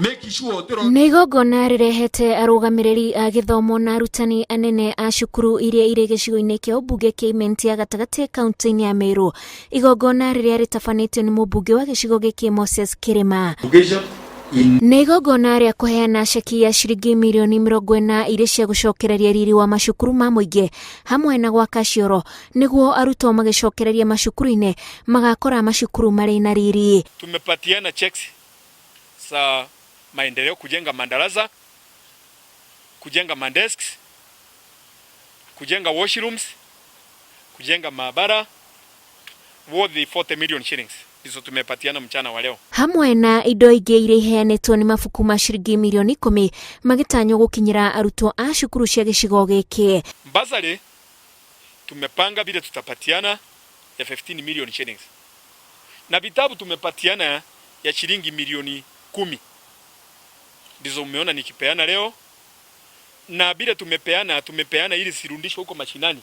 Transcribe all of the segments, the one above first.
Make sure tũro Nĩ igongona rĩrehete arũgamĩrĩri a gĩthomo na arutani anene a cukuru iria irĩ gĩcigo-inĩ kĩa ũmbunge kĩa Imenti ya gatagatĩ kaunti-inĩ ya Meru. Igongona rĩrĩa rĩtabanĩtio nĩ mũmbunge wa gĩcigo gĩkĩ Moses Kĩrĩma. Education in Nĩ igongona rĩa kũheana ceki ya ciringi mirioni 40 irĩ cia gũcokereria riri wa macukuru ma mũingĩ hamwe na gwaka cioro nĩguo arutwo magĩcokereria macukuru-inĩ magakora macukuru marĩ na riri. Tumepatiana checks za maendeleo, kujenga madarasa, kujenga madesks, kujenga washrooms, kujenga maabara worth 40 million shillings ndizo tumepatiana mchana wa leo. Hamwe na indo ingĩ iria iheanĩtwo nĩ mabuku ma ciringi mirioni 10 magĩtanywo gũkinyĩra arutwo a cukuru cia gĩcigo gĩkĩ. Bursary tumepanga vile tutapatiana ya 15 million shillings na vitabu tumepatiana ya shilingi milioni 10 ndizo umeona nikipeana leo, na vile tumepeana ili zirudishwe huko mashinani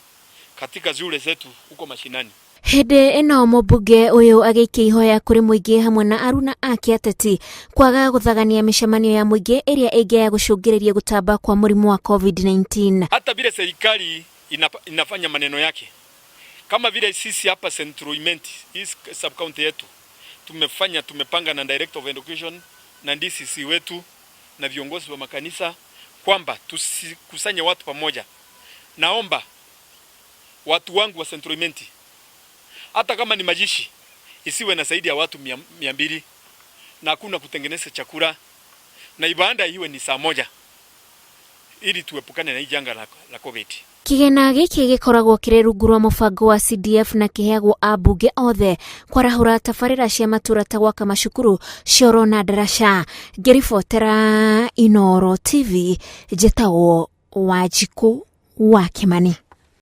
katika shule zetu huko mashinani. Hĩndĩ ĩno mũmbunge ũyũ agĩikia ihoya kũrĩ mũingĩ hamwe na aruna ake ateti kwaga gũthagania mĩcemanio ya mũingĩ ĩrĩa ĩngĩaya gũcũngĩrĩria gũtamba kwa mũrimũ wa COVID-19. Hata vile serikali inafanya maneno yake, kama vile sisi hapa Central Imenti, hii sub county yetu tumepanga na Director of Education na DCC wetu na viongozi wa makanisa kwamba tusikusanye watu pamoja. Naomba watu wangu wa Central Imenti, hata kama ni mazishi isiwe na zaidi ya watu 200, na hakuna kutengeneza chakula, na ibada iwe ni saa 1 ili tuepukane na hii janga la COVID. Kĩgĩna gĩkĩ gĩkoragwo kĩrĩ rungu rwa mũbango wa CDF na kĩheagwo ambunge othe kwarahũra tabarĩra cia matũra ta gwaka macukuru, cioro na ndaraca. Ngĩribotera Inooro TV, njĩtagwo Wanjikũ wa Kĩmani.